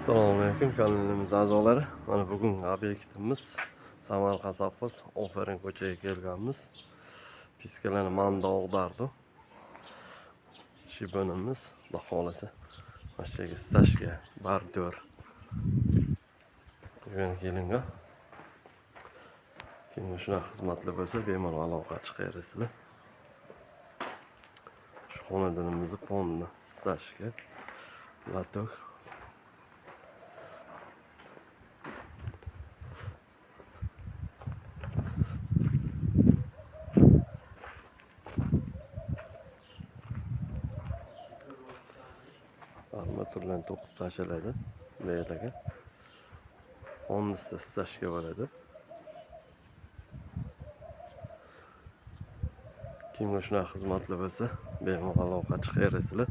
Assalomu alaykum kanalimiz a'zolari. Mana bugungi obyektimiz Samarqand sovxoz Ofarin ko'chaga kelganmiz. Piskalarni manda og'dardi. Shibonimiz, Xudo xohlasa, mana shu yerga stashga, bordur qo'ygan kelinga. Kimga shunaqa xizmatlar bo'lsa, bemalol aloqa chiqaverasizlar. Shu xonadonimizni polni stashga, latok. Armaturlarni to'qib tashladi bu yerlarga. Polnisi stashga bo'ladi. Kimga shunaqa xizmatlar bo'lsa, bemalol aloqa chiqaverasizlar.